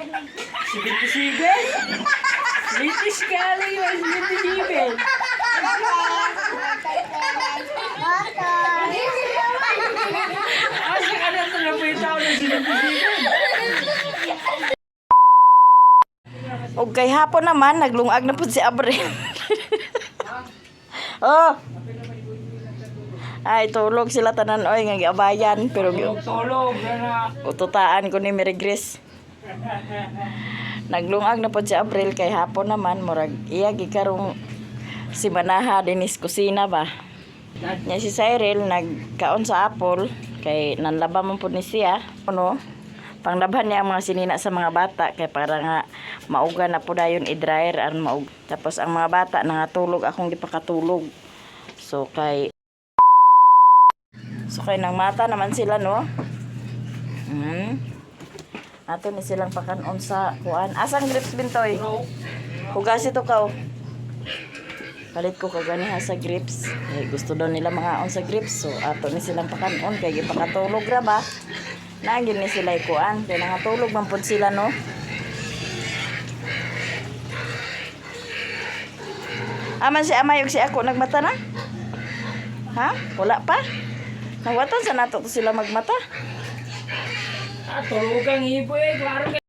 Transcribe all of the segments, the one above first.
77? British galing yung 77. Asa ka na ito na po yung tao ng 77? Og kay hapon naman, naglungag na pud si Abril. Oh. Ay, tulog sila tanan oy nga giabayan pero Tulog, na. ututaan ko ni Mary Grace. Naglungag na pud si Abril kay hapon naman murag iya gikarong si Manaha dinis kusina ba. Nya si Cyril nagkaon sa apple kay nanlaba man pud ni siya ano. Panglabhan niya ang mga sinina sa mga bata kay para nga mauga na po dayon i-dryer ang maug. Tapos ang mga bata nangatulog akong gipakatulog. So kay nang mata naman sila, no. Ato ni silang pakanon sa kuan. Asang grips, Bintoy? Hugasi to kaw. Palit ko kaganiha sa grips. Eh, gusto daw nila mga on sa grips. So, ato ni silang pakanon. Kay gipakatulog ra ba? Naagin ni sila ikuan. Kay nangatulog man pud sila, no? Aman si Amay ug si ako nagmata na? Ha? Wala pa? Nawatan sa nato to sila magmata. Ah, tulugang ibo eh. Klaro kay.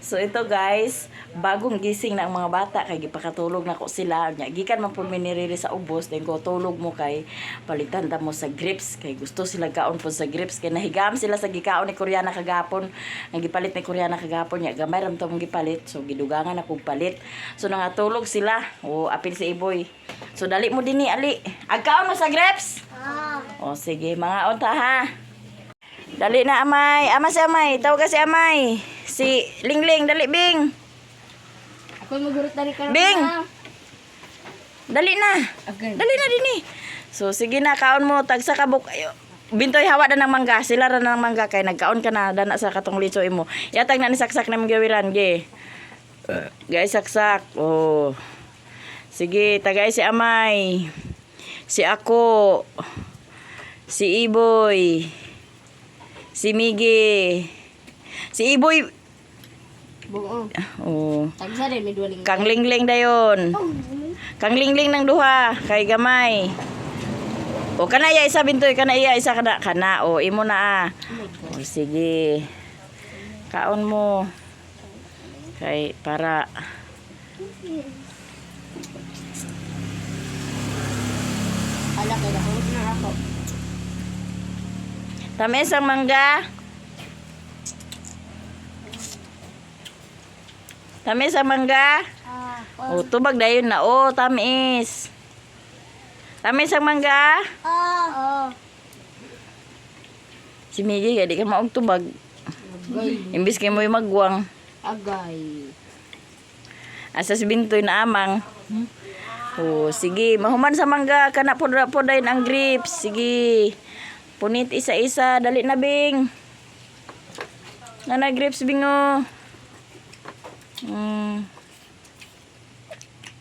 So ito guys, bagong gising na ang mga bata kay gipakatulog na ko sila. Nya gikan man pud mi niriri sa ubos, then ko tulog mo kay palitan ta mo sa grips kay gusto sila kaon pud sa grips kay nahigam sila sa gikaon ni Koreana kagapon. Ang gipalit ni Koreana kagapon nya gamay ram to mong gipalit. So gidugangan ako palit. So nangatulog sila. O apil si Iboy. So dali mo dinhi ali. Agkaon mo sa grips. O sige, mga unta ha. Dali na, Amay. Ama si Amay. Tawag ka si Amay. Si Lingling, dali Bing. Ako magurot na rin ka. Bing! Dali na. Okay. Dali na dinhi. So sige na, kaon mo tagsa ka buk. Ayo. Bintoy hawa na ng mangga, sila ra na ng mangga kay nagkaon ka na dana sa katong litso imo. Yatag na ni saksak na mong gawiran ge. Gay saksak. Oh. Sige, tagay si Amay. Si ako. Si Iboy. Si Migi. Si Iboy. Buong. Oh. Tagsa rin, may duwaling. Kang Lingling dayon. Kang Lingling ng duha kay gamay. O kana iya isa, Bintoy, kana iya isa kana kana o imo na ah. O sige. Kaon mo. Kay para Ala, kaya nahulog na ako. Tamis ang mangga. Tamis ang mangga. O tubag dayon na o tamis. Tamis ang mangga. Ah. Si Miggy kay di ka maog tubag. Agay. Imbis kay mo'y magwang. Agay. Asa si Bintoy na amang. Oh, sige, mahuman sa mangga kana pod pod dayon ang grips. Sige. Punit isa-isa, dali na, Bing. Nana grips, Bing, oh.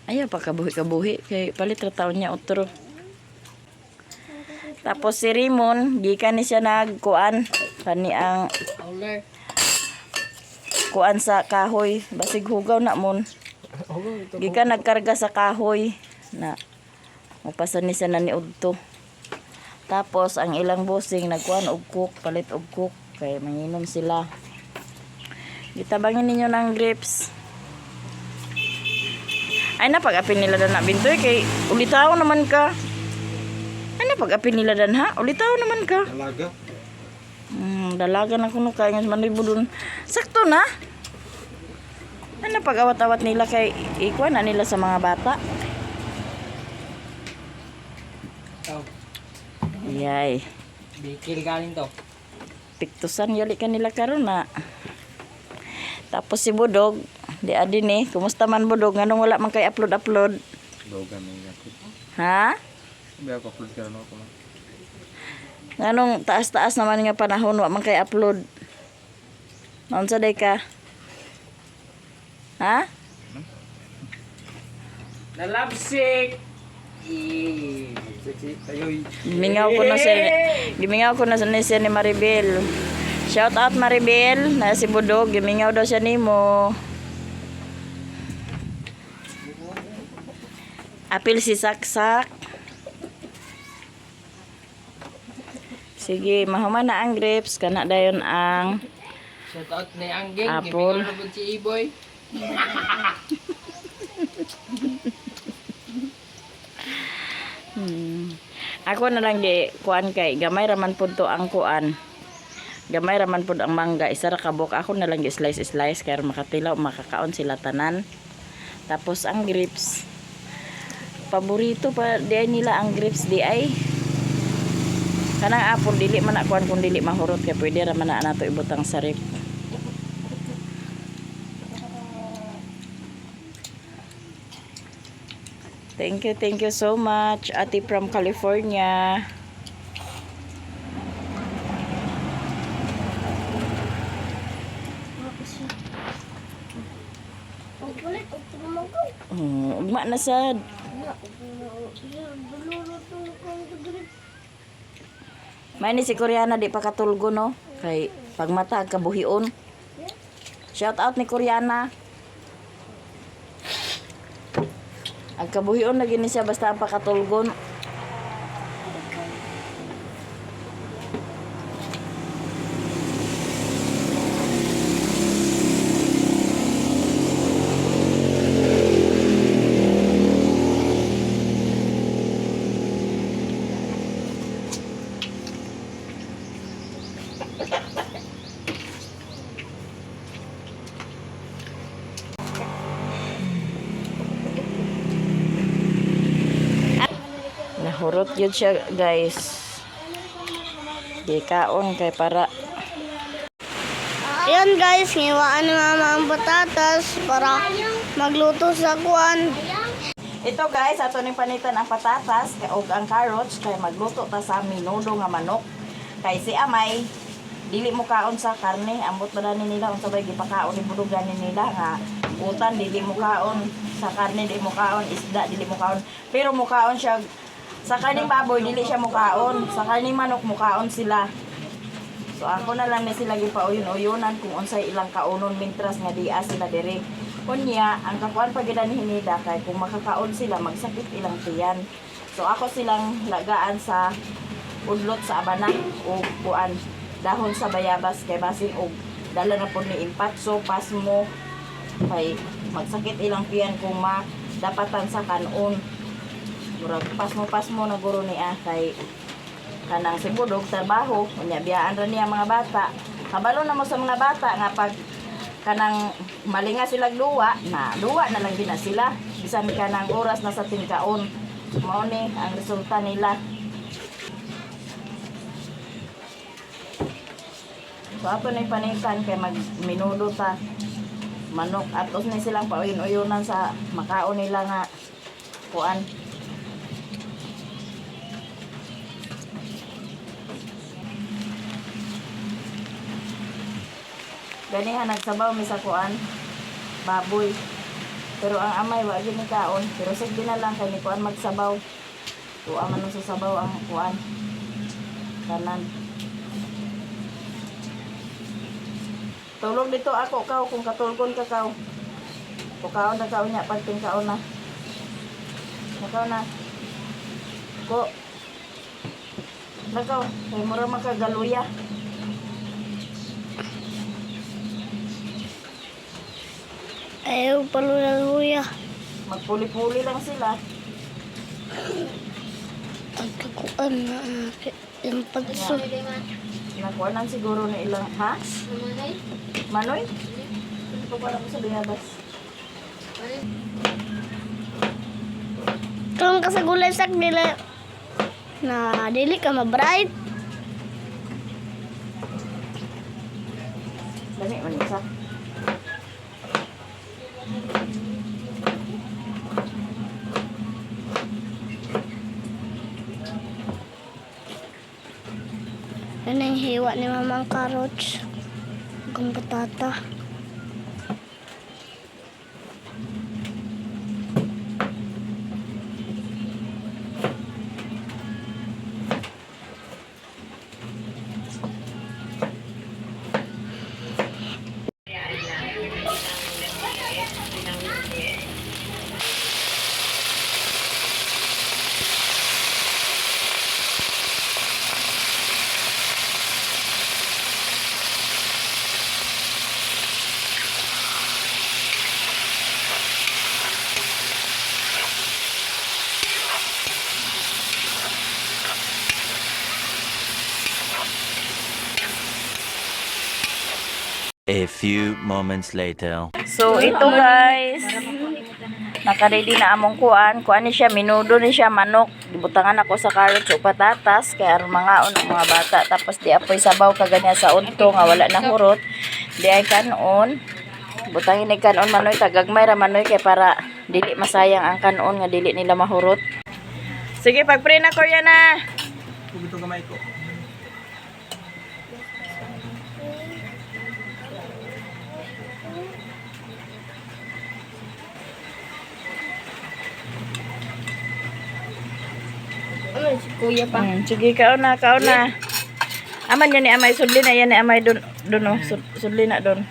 Ayaw pa kabuhi-kabuhi kay palit ra taon niya otro. Tapos si Raymond, gikan ni siya nagkuan kani ang Owner. kuan sa kahoy, basig hugaw na mon. Gikan nagkarga sa kahoy na mupasa ni siya na ni udto. Tapos ang ilang bossing nagkuan og cook, palit og cook kay manginom sila. Gitabangin ninyo ng grapes. Ay na pag-apil nila dan na, Bintoy, kay ulitaw naman ka. Ay na pag-apil nila dan ha, ulitaw naman ka. Dalaga. Dalaga na kuno kay nga manoy budon. Sakto na. Ano pag-awat-awat nila kay ikuan na nila sa mga bata? Oh, Yay. bikil galing to. Piktusan yali kanila karon na. Tapos si Budog, di adin eh. Kumusta man, Budog? Nganong wala man kay upload-upload? Dogan na yung upload. Ha? Sabi ako upload ka na ako man. Nganong taas-taas naman nga panahon wa man kay upload? Naunsa day ka? Ha? Nalabsik! Eh. Sexy tayo. Gimingaw ko na siya. Gimingaw ko na ni siya ni Maribel. Shout out Maribel, na si Budog, gimingaw daw siya nimo. Apil si Saksak. Sige, mahuman na ang grapes, kana dayon ang Shout out ni Angging. Apple. Gimingaw na pud si Iboy. Ako na lang di kuan kay gamay raman pud to ang kuan. Gamay raman pud ang mangga, isa ra ka buok. Ako na lang gi slice slice kay aron makatilaw makakaon sila tanan. Tapos ang grapes. Paborito pa di ay nila ang grapes di ay. Kanang apple dili man na kuan kung dili mahurot kay pwede ra man na nato ibutang sa ref. Thank you so much, Ate from California. Ulit, ulit naman ko. Oh, ugma na sad. May ni si Koreana di pa katulgo no kay pagmata kabuhion. Shout out ni Koreana. Ang kabuhion na gini siya basta ang pakatulgon. Nahurot yun siya guys. Di kaon kay para Ayan guys, ngiwaan ni mama ang patatas para magluto sa kuan. Ito guys, ato ning panitan ang patatas ug ang carrots kay magluto ta sa minudo nga manok. Kay si Amay dili mo kaon sa karne, ambot ba ni nila unsa bay gipakaon ni budog gani nila nga utan dili mo kaon sa karne dili mo kaon, isda dili mo kaon. Pero mukaon siya sa karning baboy dili siya mukaon, sa karning manok mukaon sila. So ako na lang ni sila gipauyon-uyonan kung unsay ilang kaunon mintras nga diya sila diri. Unya, ang kakuan pa gid ni Hinida kay kung makakaon sila magsakit ilang tiyan. So ako silang lagaan sa udlot sa abana o kuan dahon sa bayabas kay basin og dala na pud ni impatso pasmo kay magsakit ilang tiyan kung madapatan sa kanon. Murag pasmo-pasmo na guro niya kay kanang si Budog trabaho unya biyaan ra niya mga bata kabalo na mo sa mga bata nga pag kanang malinga sila luwa na luwa na lang din na sila bisan kanang oras na sa tingkaon mao ni ang resulta nila. So ato na panitan kay magminudo ta manok atos ni silang pauyon-uyonan sa makaon nila nga kuan. Ganihan nagsabaw mi sa kuan baboy. Pero ang amay wa gyud ni kaon, pero sige na lang kay ni kuan magsabaw. Tuwa man sa sabaw ang kuan. Kanan. Tulog dito ako kaw kung katulgon ka kaw. Kukaon na kaon niya pag tingkaon na. Nakaw na. Ko. Nakaw, kay mura makagaluya. Ayaw paluya-luya. Magpuli-puli lang sila. Pagkakuan na yung pagso. Nakuha siguro na ilang, ha? Manoy? Hindi ko parang sa bayabas. Kung ka sa gulay sak nila na dili ka ma-bright. Dami man isa. Yan ang hiwa ni mama ang carrots. Ang patata. A few moments later. So ito guys, naka-ready na among kuan. Kuan ni siya, minudo ni siya, manok. Gibutangan ako sa carrots o patatas kay aron mangaon ang mga bata. Tapos di apoy sabaw kaganya sa udto nga wala na hurot. Di ay kanon. Butangin ni kanon manoy tagagmay ra manoy kay para dili masayang ang kanon nga dili nila mahurot. Sige, pag-pray na Koreana. Pugito gamay ko. Kuya pa. Sige, kaon na, kaon na. Aman yan ni Amay, sudli na yan ni Amay dun, dun oh, sudli na dun.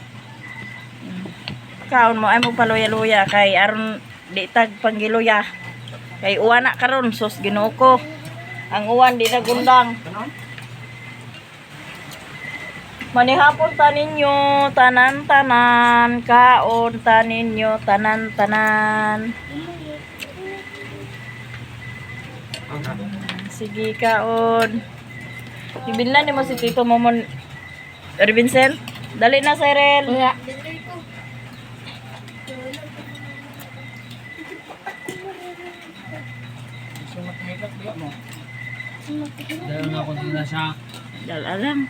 Kaon mo, ay mo paluya-luya kay aron di tag panggiluya. Kay uwan na karon sus Ginoo ko. Ang uwan di na gundang. Manihapon ta ninyo, tanan-tanan, kaon ta ninyo, tanan-tanan. Sige, kaon. Ibilna ni mo si Tito Momon. Vincent, dali na, Cyril. Dahil na ako na siya. Dal alam.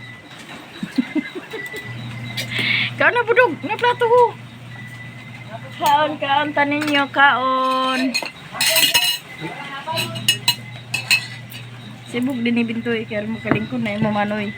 Kaon na budog, na plato ko. Kaon, kaon ta ninyo, kaon. Sibog din ni Bintoy, kaya mo kalingkod na imo manoy.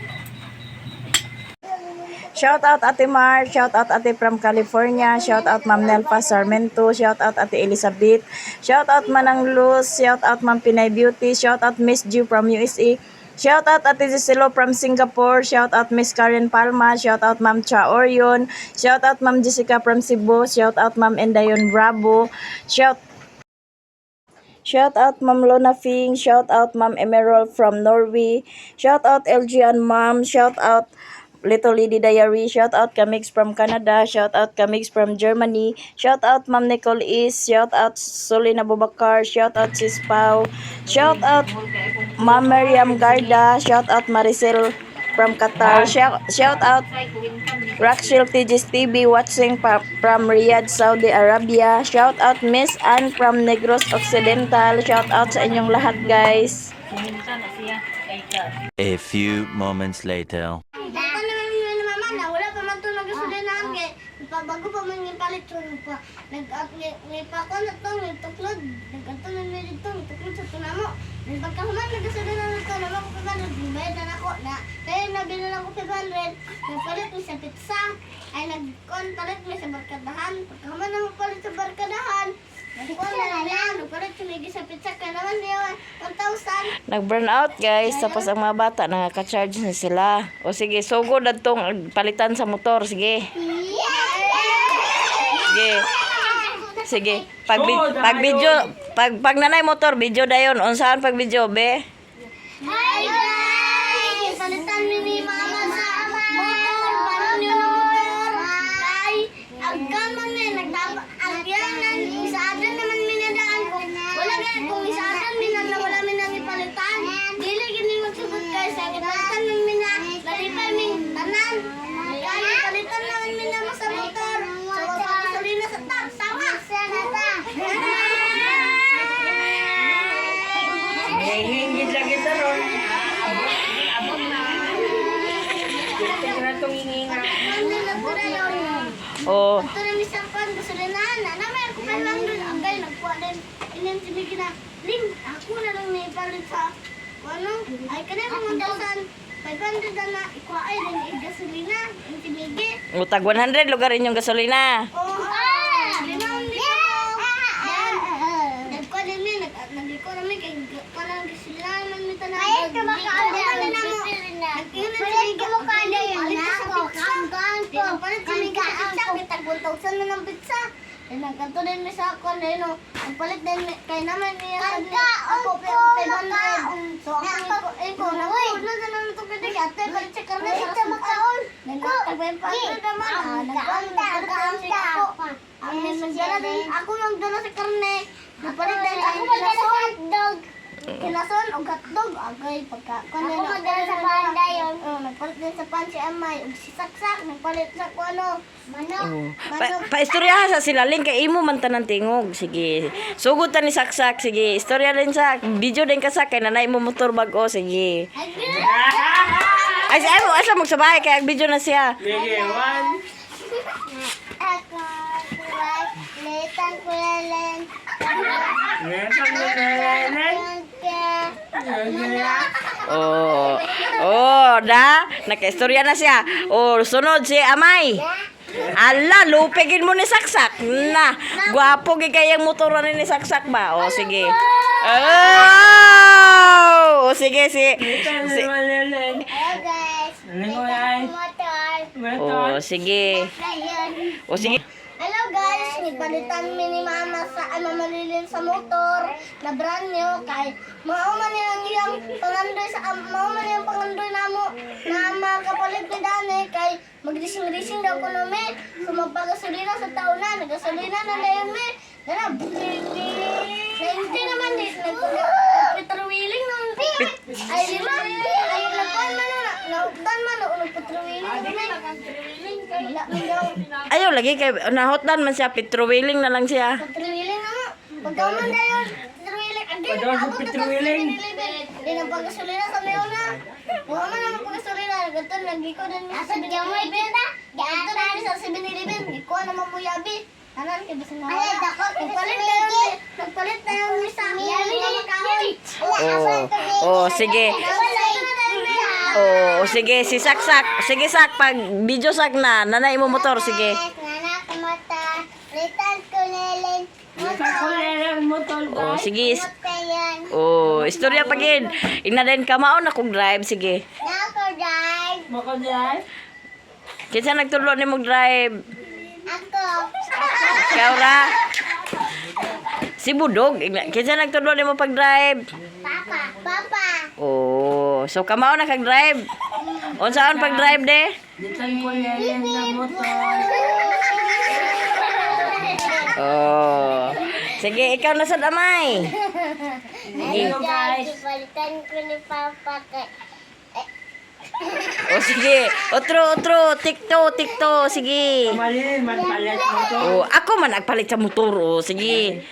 Shout out Ate Mar, shout out Ate from California, shout out Ma'am Nelpa Sarmento, shout out Ate Elizabeth, shout out Manang Luz, shout out Ma'am Pinay Beauty, shout out Miss Ju from USA, shout out Ate Giselo from Singapore, shout out Miss Karen Palma, shout out Ma'am Cha Orion, shout out Ma'am Jessica from Cebu, shout out Ma'am Endayon Bravo, shout out Ma'am Lona Fing, shout out Ma'am Emerald from Norway, shout out LG and Ma'am, shout out Little Lady Diary, shout out Kamix from Canada, shout out Kamix from Germany, shout out Ma'am Nicole Is, shout out Solina Bubakar, shout out Sis Pau, shout out Ma'am Miriam Garda, shout out Maricel from Qatar, shout out Rockshell TGS TV watching from Riyadh, Saudi Arabia. Shout out Miss Ann from Negros Occidental. Shout out sa inyong lahat guys. A few moments later. Bata naman yun ni mama na wala pa man to nagasolinahan kay pabago pa man yung palit so nagpa nag ni pa ko na to ni tuklod nagkanto na mi dito ni tuklod sa tunamo nag pagkahuman nagasolinahan na to namo ko 500 bayad na nako na kaya nabili lang ko 500 nagpalit mi sa pizza ay nagkon palit mi sa barkadahan pagkahuman na mo palit sa barkadahan nagkuan na lang nagpalit mi sa pizza kaya naman niya 1,000. Nag-burn out guys. Tapos ang mga bata nakaka-charge na sila. O sige, sugod na tong palitan sa motor. Sige. Sige. Sige. Pag video, pag nanay motor, video dayon. Unsaan pag video, be? Hi guys! Palitan mi ni Mama sa motor. Parang yun ang motor. Kay, agkan man mi, nagtapa, agyanan, isaadan naman mi nadaan ko. Wala gani kung isaadan mi na wala mi nang ipalitan. Dili gini magsugot kay sa ipalitan man mi na, nalipay mi tanan. Kay, palitan naman mi na mo sa motor. So, pagkasalina sa tag, tama! Hingin lagi sa ron. O, Ito na misang pan, gasolinahan na. Namay ako pa lang doon. Agay, nagkuha din. Inin si Miki na, Ling, ako na lang may palit sa, ano, ay kanay mga 1,500 na na, ikuha ay din, gasolina, in si Miki. utag 100 lugar inyong gasolina. Oh, ah! Limang libo. Yan. Nagkuha din mi, nagkuha namin, kay kuha lang gasolina naman mi tanan. Palit ka Nag-iwan si Miki, palit ka sa pizza. Palit si Miki sa pizza, kitag 1,000 na ng pizza. Then nagkanto din mi sa ako, na yun, ang palit din mi, kay naman niya sabi, ako 500. So ako, iko, nagkuha na naman ito pwede, ate, palit sa karne, sa sukaan. Nagkatag 500 naman, ah, nagkuha, nagpalit din siya ako. Ang magdala din, ako magdala sa karne. Nagpalit din ako magdala sa hotdog. Kinason og hotdog agay pagka kuno. Ako magdala sa panda yon. Oh, nagpalit din sa pan si Amay ug si Saksak nagpalit sa kuno. Manok. Oh. Pa istoryahan sa sila Ling kay imo man tanan tingog. Sige. Sugod ta ni Saksak, sige. Istorya din sa video din ka sa kay nanay mo motor bag-o, sige. Ay, ay mo asa magsabay kay ang video na siya. Sige, one. Ako kuwai letang kulelen. Letang kulelen. Oh. Oh, da nakaistorya na siya. Oh, sunod si Amay. Ala, lupigin mo ni Saksak. Na, gwapo gid kay ang motor ni Saksak ba? Oh, sige. Oh, oh sige si. Letang si kulelen. Hello guys. Lingoy. Motor. Oh, sige. Ngayon. Oh, sige. Hello guys, nipalitan mi ni mama sa ay Mama Lilin sa motor na brand new kay mao man yang iyang pangandoy sa mao man yang pangandoy namo na makapalit ni dani kay magrising-rising daw kuno mi. So magpagasolina sa taon na, nagasolina na dayon mi. Dara, 90 naman di nagpetro-wheeling naman. Ay lima, ay nagkuan man na, naugdan man na nagpetro-wheeling man. Wala man daw. Ayaw lagi kay nahotdan man siya, petrowiling na lang siya. Petrowiling na nga. Pagkaman na yun, petrowiling. Again, Pagkaman sa abot na to, petrowiling. 7-Eleven. Di na pagasolina sa mayo na. Wala man naman pagasolina. Ganito, nagliko din mi sa 7-Eleven. Ganito na mi sa 7-Eleven. Gikuha naman mo yabi. Tanan, kay bisan na wala. Nagpalit na yun. Nagpalit na yun mi sa mga kahoy. Oh. Oh, sige. Oh, sige si Saksak. Sige Sak, pag video Sak na, nanay mo motor, sige. Nanak mata, litan kulelin, Letang kulelen motor. Oh, sige. mutayan, Oh, istorya pa gid. Ina din kamao na kog drive, sige. nako drive, Mako drive. Kinsa nagtudlo nimo drive? ako. Ikaw ra. Si Budog, kinsa nagtudlo nimo pag-drive? Papa. Papa. Oh, so kamao na kag drive. Unsaon pag-drive de? Letang kulelen na motor. Oh. Sige, ikaw na sa damay. Hello guys. Palitan ko ni Papa kay... Oh, sige. Otro, otro. Tikto, tikto. Sige. Malilin man palit motor. Oh, ako man nagpalit sa motor. Oh, sige.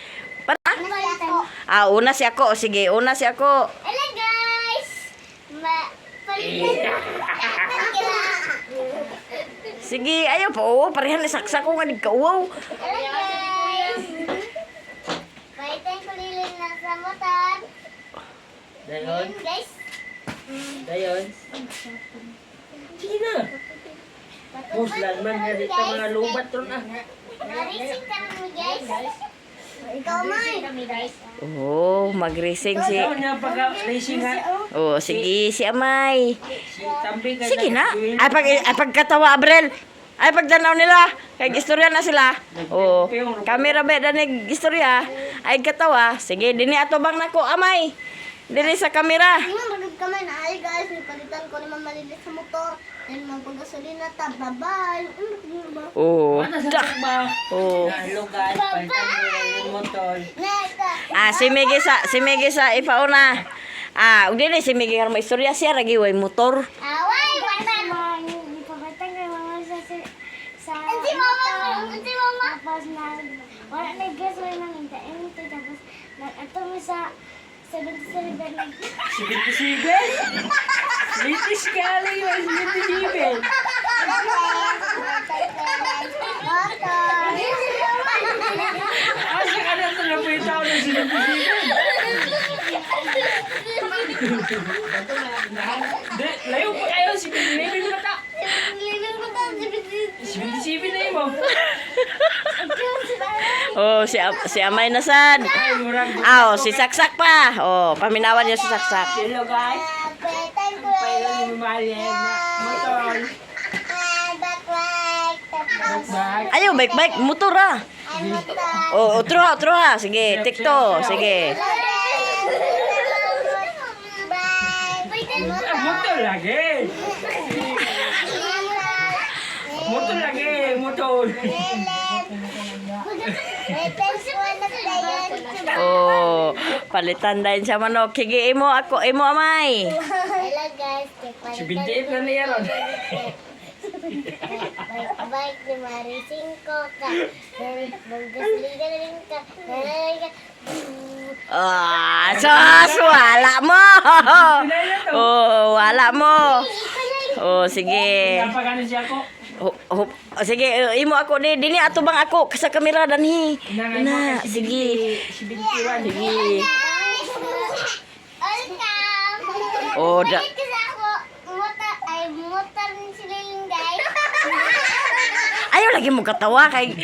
Para? Palitan. Ah, una si ako. Oh, sige, una si ako. Hello guys! Ma... Palitan. Sige, ayaw pa. Oo, parehan ni saksak ko nga nagkauwaw. Hello guys! Palitan ko lilin na sa motor. Dayon. Guys. Dayon. Sige na. Puslan man nga dito mga lubat ron ah. Marising ka rin guys. Ikaw man. Oh, mag-racing si... Ikaw niya pagka racing ha. Oh, sige, si Amay. Si Tambi ka Sige na. Ay, pagkatawa, Abrel. Ay, pagdanaw nila. Kay istorya na sila. Oh, kamera ba danig istorya. Ay, katawa. Sige, dini ato bang nako, Amay. Dini sa kamera. Ingon magud ka man ay guys, nipalitan ko ni Mama Lili sa motor. Then magpagasolina ta. Bye-bye. Ano ba? Oh. Ano sa ba? Oh. Hello guys, palitan mo yung motor. Neta. Ah, si Miggy sa ipauna. Ah, ug dili si Miggy karon istorya siya ragi way motor. Away, wala. Ipapatang kay mama sa sa Hindi mama, hindi mama. Tapos na wala na gasolina nang ente tapos nag-ato mi sa 77 nag 77? Latest kali yung 77. Motor. Asa ka na ito na po yung tao ng 77? Di, layo pa kayo, 77 pa ta. Living ko ta, 77 na yun mo. Oh, si Amay na sad. Ay, murag. Ah, oh, si Saksak pa. Oh, paminawan niyo si Saksak. Hello guys, Palitan ko pailan yung mamalin na motor. Back, tapos Bye. Ayaw, bike bike motor ah. ay motor. Oh, otro ha, otro ha. Sige, tikto. Sige. Bye. Ah, motor lagi. Motor lagi, motor. Taon. Oh, palitan din siya manok. Sige, imo ako, imo amay. Hello guys, 78 na niya ron. Bike ni Mari Cinco ka. Maggasolina na rin ka. Ka. Ah, sus, wala mo. Oh, wala mo. Oh, sige. Napagano siya ako. Ho, oh, sige, eh, imo ako di dini ato bang ako sa kamera danhi. Na, sige. 71. Sige. Welcome! Oh, da- Balik kasi ako, motor, ay, motor ni si Liling, guys. Ayaw lagi mo katawa kay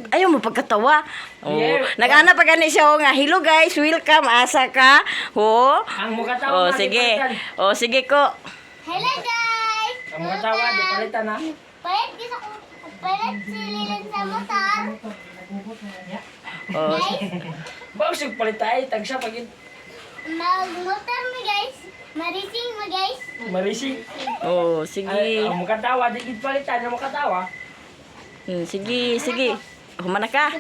ayaw mo pagkatawa. Oh, nag-ana pa gani siya oh, nga hello guys, welcome asa ka. Ho. Ang mukha tao Oh, nga, di sige. palitan. Oh, sige ko. Hello guys! Ang mukha tao di palitan ha. Palit kasi ako, palit si Liling sa motor. Oh, Bago palit ay tagsa pag Mag-motor mo guys. Marising mo guys. marising. oh, Ay, sige. ang mukha tao di gid palitan ang mukha tao. Sige, sige. Humana ka.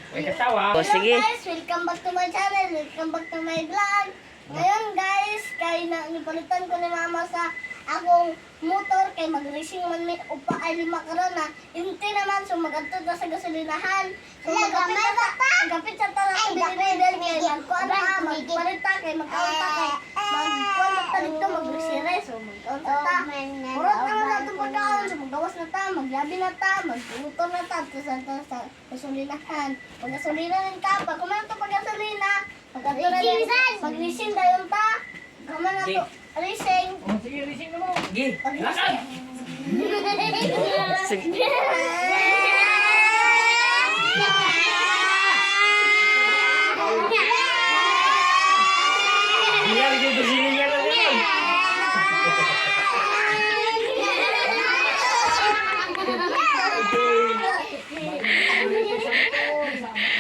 May katawa. Oh, sige. Hello guys, welcome back to my channel, welcome back to my vlog. Ngayon guys, kay na nipalitan ko ni mama sa akong motor kay mag-racing man mi upa ay lima karon na inti naman so magadto ta sa gasolinahan. So magapit ta magapit sa ta sa delivery kay magkuan ta magpalit ta kay magkaon ta kay magkuan ta ta dito mag-grocery so magkaon ta ta. Murot naman na itong pagkaon so magawas na ta, maglabi na ta, magluto na ta ta sa ta sa gasolinahan. Pag gasolina rin ta, pag kumain to pag gasolina, pag ato na din, pag racing dayon ta, kumain na to, racing. Oh, sige, rising na mo. Sige, lakad. Sige. Bilang dito sini niya na rin.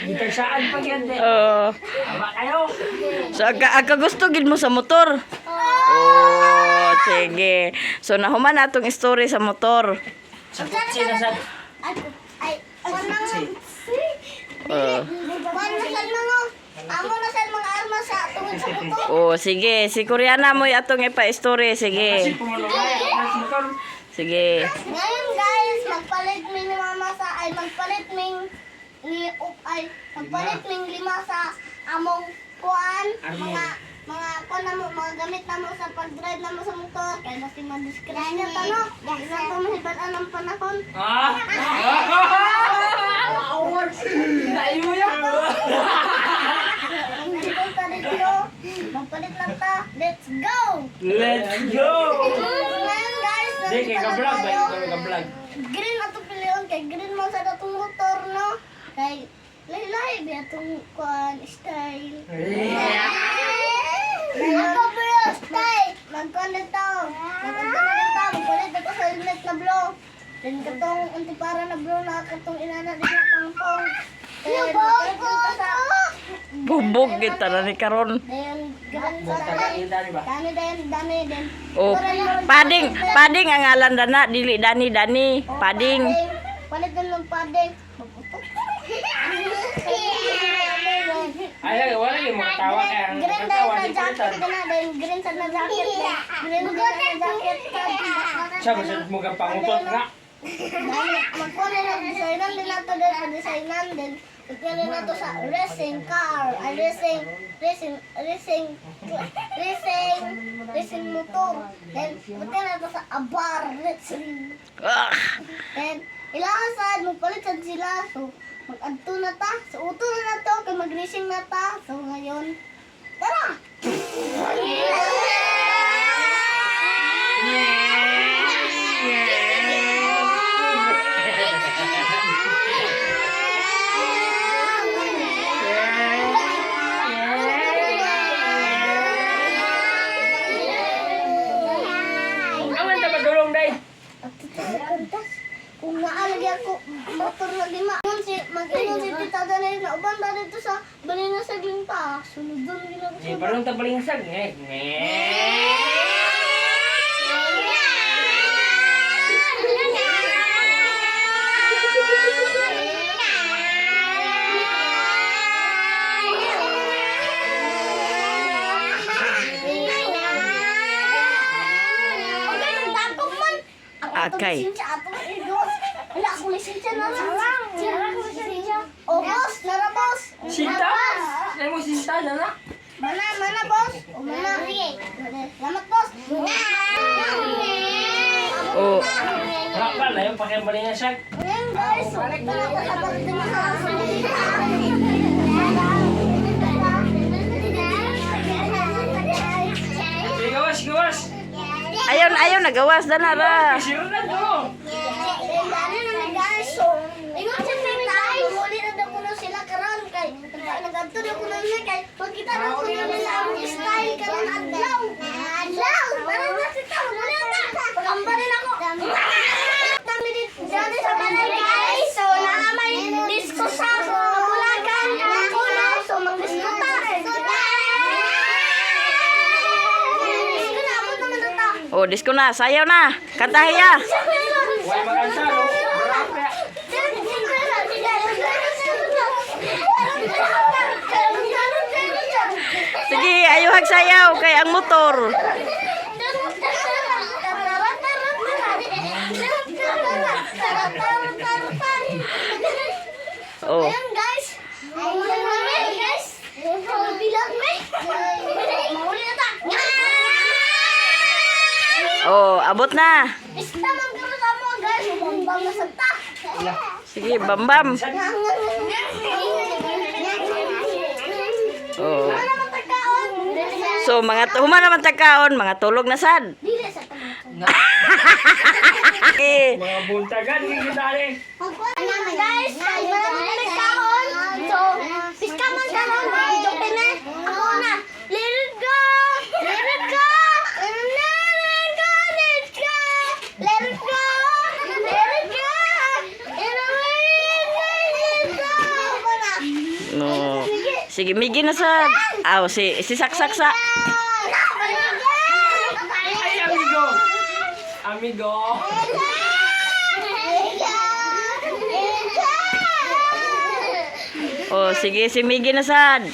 Gitagsaan pa yan. eh. Oh. Awa kayo. So aga gusto gid mo sa motor. Oh, sige. So nahuman na atong story sa motor. Sa kutsi na sa... Ay, ay, kuwan na nga. Oh. Kuwan na sa mga, amo na sa mga armas sa tungod sa motor. Oh, sige. Si Koreana mo atong ipa-story. Kasi Sige. pumulungay. Ang motor. Sige. Ngayon guys, magpalit mi ni mama sa ay magpalit ming ni up ay magpalit ming lima sa among kuan Armo. mga mga kuan na mo mga gamit na mo sa pag-drive na mo sa motor kay basi madisgrasya ta no. Di na to mahibal-an ang panahon. Ah! Tayo yan! Ang ta dito. Magpalit lang ta. Let's go. Let's go! Ngayon guys, Hindi, kay nandito na ka-vlog ba? tayo. Kay ka-vlog. Green ato pilion kay green man sa datong motor no. Kay lahi-lahi ba atong kuan style. Ako bro, style. Magkuan din tao. Magkuan na din tao. Magpalit ako sa helmet na blue. Then katong unti para na blue na katong inana din na tangtong. Then magpalit din ta sa Bubog kita na ni karon. Then green sa Tagakita, di ba? Dami din, dami din. Oh, pading, pading ang ngalan dana, dili dani dani, pading. Palit din ng pading. Maputok. Ay, wala yung mga tawa kaya ang Green mga tawa dahil di na jacket palitan. ka na dahil green sa na jacket din. Green din na jacket ka. Siya, basta mo kang pangutot nga. Magkuha na lang, designan din nato din, designan din. Magkuha na nato sa racing car, ay racing, racing, racing, racing, racing motor. Then, magkuha na to sa abar, racing. Ah, Then, ilahasan, magpalit sad sila. So, mag-adto na ta. So, uto na na to, kay mag-racing na ta. So, ngayon, tara! Aman ta padulong day. At ito sa kantas. Kung naalagi ako, motor na lima. Yun si, mag-inon si Tita Danay na uban ba dito sa balina sa glinta. Sunod doon ginagawa Eh, parang tabalingsag. Nge, nge. Kay. Lisensya ato boss. Wala akong lisensya na lang. Wala akong lisensya. O boss, nara boss. Sinta? Ay mo sinta na na. Mana, mana boss. O mana. Salamat boss. Oh. Rapa na yung pakiambali nga siya. Ngayon guys, so, tara ko sa Sige, gawas, gawas. Ayaw na, ayaw nagawas na ra. Siro na to. Guys, so, ingon sa tita, mamuli na daw kuno sila karon kay nagadto daw kuno nila kay pagkita daw kuno nila ang style karon adlaw. Adlaw, para na sita, mamuli na ta. Pagamba rin ako. Kami dito dyan sa balay guys. So, naa may disco sa Kabulakan, kuno, so mag-disco ta. Disco na, abot naman na ta. Oh, disco na, sayaw na. Kantahiya. Why makanta no? Rapa. Sige, ayaw hagsayaw kay ang motor. Oh. Ayan guys. Mahuli na kami guys. Bilang me. Mahuli na ta. Oh, abot na. Basta man karon sa mo guys. Bambang na sa ta. Sige, bambam. Oh. Wala naman tagkaon. So, mga human naman tagkaon, mga tulog na sad. Dili sa tamaan. Eh, Mga buntagan, kita rin. Guys, wala naman tagkaon. So, piska man karon, joke na. Ako na. Let it go. Let it go. Let it go. Let it go. Let it go. Let it go. Let it go. Ako na. no. Sige, migi na sad. Aw, si si saksak sa. Ay, amigo. Amigo. Oh, sige, si Migi na sad.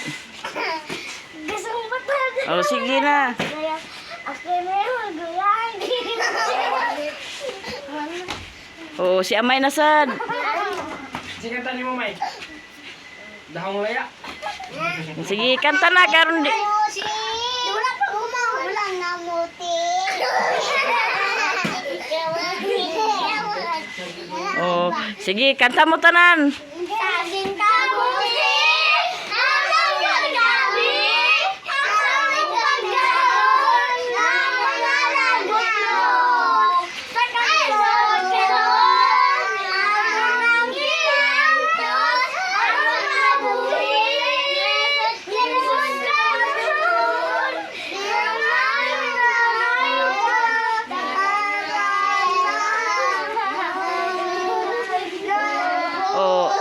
Gusto mo ba talaga? Oh, sige na. Kaya ako na yung magulang. Oh, si Amay na sad. Sige, kanta ni mo, May. Dahong laya. Sige, kanta na karon di. Wala pa wala na muti. Oh, sige, kanta mo tanan. Saging kamuti, ang gabi, ang pagkaon, ang mga lagot sa karon, ang ginantos, ang mga buhit, limon karon, ang mga Oh,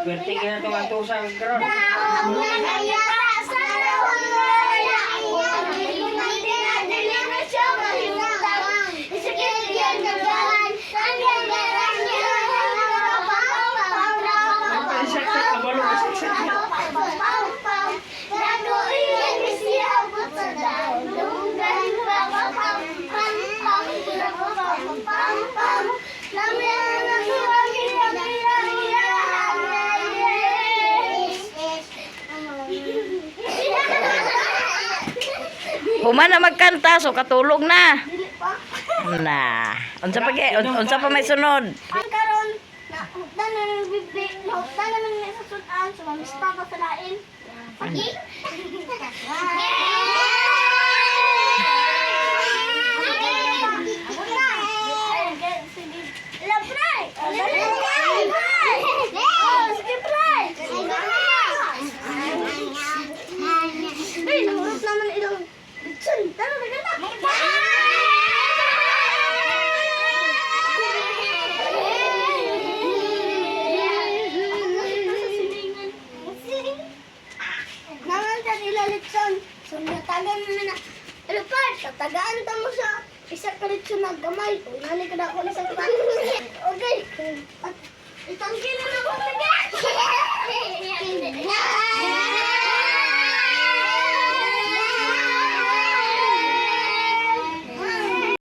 Pwerte ka na itong antusan karon. Saksak ka balo, saksak. Human na magkanta, so katulog na. Na. Unsa pa ge? Unsa pa may sunod? Ang karon na hugdan na ng bibi, nahugdan na ng sa sudan, so mamista pa sa lain. Okay? Ay, nahulog naman ilang litson. Tara, naganda. Hatagan mo na. Ano pa, tatagaan ta mo sa isa ka litso na gamay. Uy, nani ka na ako na sa